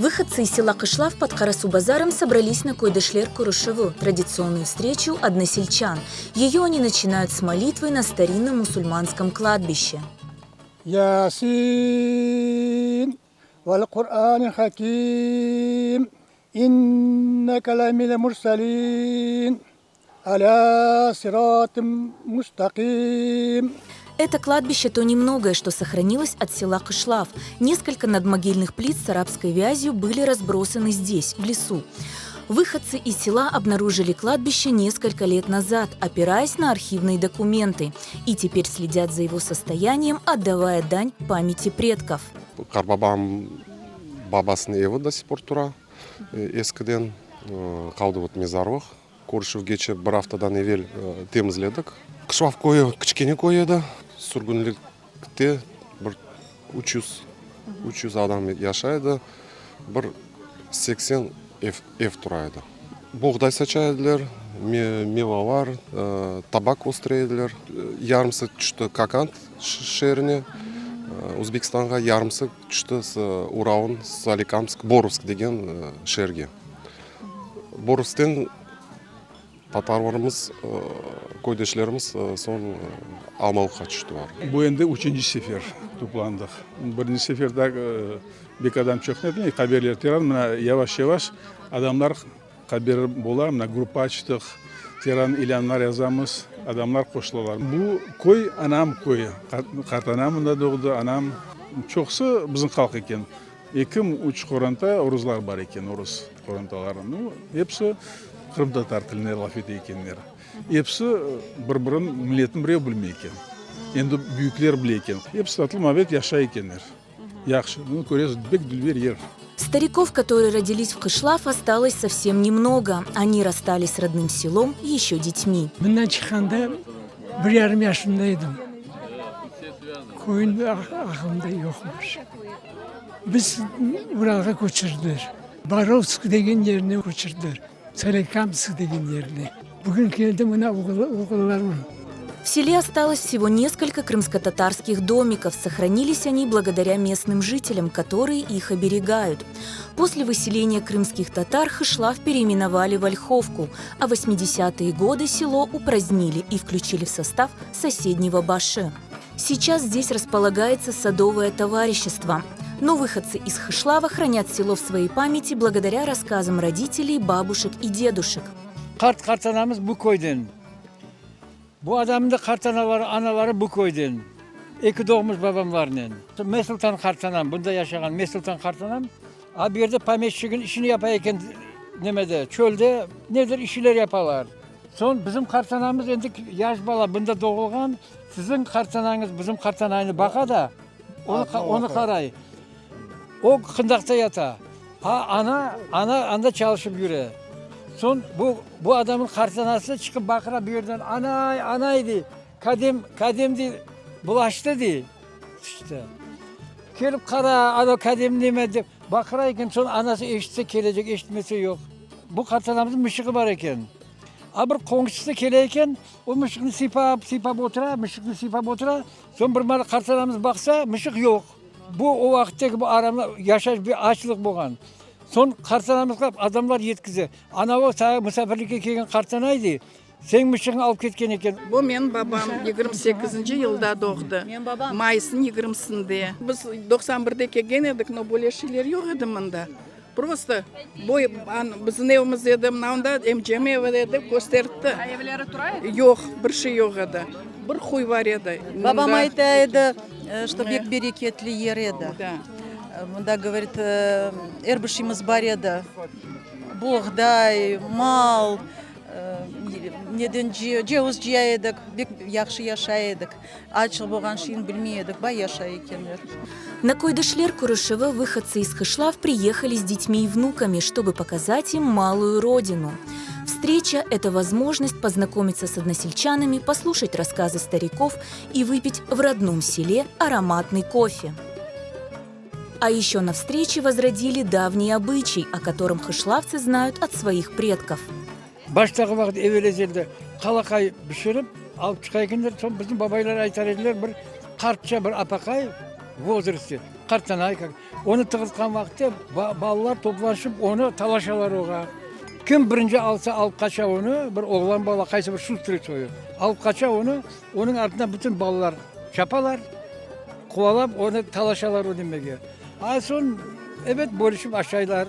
Выходцы из села Кышлав под Карасу-базаром собрались на Койдышлер Курушеву, традиционную встречу односельчан. Ее они начинают с молитвы на старинном мусульманском кладбище. Yasin vel Quranil hakim inneke lemine murselin alâ sıratım mustaqim. Это кладбище то немногое, что сохранилось от села Кышлав. Несколько надмогильных плит с арабской вязью были разбросаны здесь, в лесу. Выходцы из села обнаружили кладбище несколько лет назад, опираясь на архивные документы. И теперь следят за его состоянием, отдавая дань памяти предков. Qartbabam babasınıñ evi до сих пор tura eskiden qaldı вот mezarlıq körüşüvgece bir aftadan evel temizledik. Qışlav köyü kiçkene köy edi, sürgünlikte bir 300 adam yaşay edi, bir 80 ev tura edi. Boğday saça ediler, mevalar, tabak östüre ediler. Yarımsı tüşti Kokand şeerine, Özbekistanğa, yarımsı tüşti Uralnıñ Solikamsk, Borovsk degen şeerge. Borovskten tatarlarımız, köydeşlerimiz soñ Almalıqqa tüştiler. Bu endi üçünci sefer toplandıq. Birinci sefer daa bek adam çoq edi, haberler teran, mına yavaş-yavaş adamlar haber bola, mına gruppa açtıq, teran ilânlar yazamız, adamlar qoşulalar. Bu köy anam köyü, qartanam mında doğdı, anam, çoqusı bizim halq eken. Eki, üç qoranta oruzlar bar eken, oruz qorantaları. Nu, episi qırımtatar tilinde laf ete ekenler. Episi bir-biriniñ milletini birev bilmey eken. Endi büyükler bile eken. Episi tatlı muabbet yaşay ekenler. Yahşı, bunı köresiz, bek dülber yer. Стариков, которые родились в Кышлав, осталось совсем немного. Они расстались с родным селом еще детьми. Mından çıqqanda 1,5 yaşında edim. Köyün aqlımda yoqmış. Biz Uralğa köçürdiler. Borovsk degen yerine köçürdiler. Solikamsk degen yerine. Bugün keldi mına oğullarım. В селе осталось всего несколько крымско-татарских домиков. Сохранились они благодаря местным жителям, которые их оберегают. После выселения крымских татар Хышлав переименовали в Ольховку, а в 80-е годы село упразднили и включили в состав соседнего Баши. Сейчас здесь располагается садовое товарищество. Но выходцы из Хышлава хранят село в своей памяти благодаря рассказам родителей, бабушек и дедушек. Qart qartanamız bu köyden. Bu adamnıñ da qartanaları, anaları bu köyden. Eki doğmuş babamlarnen. Mesultan qartanam, bunda yaşağan Mesultan qartanam, a bu yerde pomeşçigin işini yapa eken nemede, çölde nedir işler yapalar. Soñ bizim qartanamız endi yaş bala, bunda doğulğan, siziñ qartanañız bizim qartanaynı baqa da, onı qaray. O qındaqta yata. A ana, ana anda çalışıp yüre. Soñ bu, bu adamnıñ qartanası çıqıp baqıra bu yerden, Anay, anay, dey, kadem, kadem, dey, bulaştı, dey, sıçtı. Kelip qara, ana kadem neme dep baqıra eken, soñ anası eşitse kelecek, eşitmese yoq. Bu qartanamıznıñ mışığı bar eken. A bir qoñşusı kele eken, o mışıqnı sıypap, sıypap otura, mışıqnı sıypap otura. Soñ bir maal qartanamız baqsa, mışıq yoq. Bu o vaqıttaki bu aramlar yaşayış bir açlıq bolğan. Soñ qartanamızğa adamlar yetkize, Anavı saña musafirlikke kelgen qartanay dey, seniñ mışığıñ alıp ketken eken. Bu menim babam, 28-nci yılda doğdı, mayısnıñ yigirmisinde. Biz 91-de kelgen edik, no böyle şeyler yoq edi mında. Prosto bu bizim evimiz edi, mına onda emcem evi edi, köstertti. Evleri tura edi? Yoq, bir şey yoq edi. Bir huy bar edi. Babam ayta edi, что bek bereketli yer edi. Mında, govorit, er bir şeyimiz bar edi. Boğday, mal, neden ceviz cıya edik, bek yahşı yaşay edik. Açlıq bolğan şeyni bilmey edik, bay yaşay ekenler. На Койдышлер Курышевы выходцы из Хышлав приехали с детьми и внуками, чтобы показать им малую родину. Встреча – это возможность познакомиться с односельчанами, послушать рассказы стариков и выпить в родном селе ароматный кофе. А еще на встрече возродили давний обычай, о котором хышлавцы знают от своих предков. Baştağı vaqıt evel-ezelde qalaqay pişirip alıp çıqa ekenler, soñ bizim babaylar aytar ediler, bir qartça bir apaqay, в возрасте. qartana, onı tığırtqan vaqıtta balalar toplaşıp onı talaşalar oğa. Kim birinci alsa alıp qaça onı, bir oğlan bala, qaysı bir şustrıy soyu, alıp qaça onı, onıñ artından bütün balalar çapalar, quvalap onı talaşalar o nimege. A soñ, ebet, bölüşip aşaylar.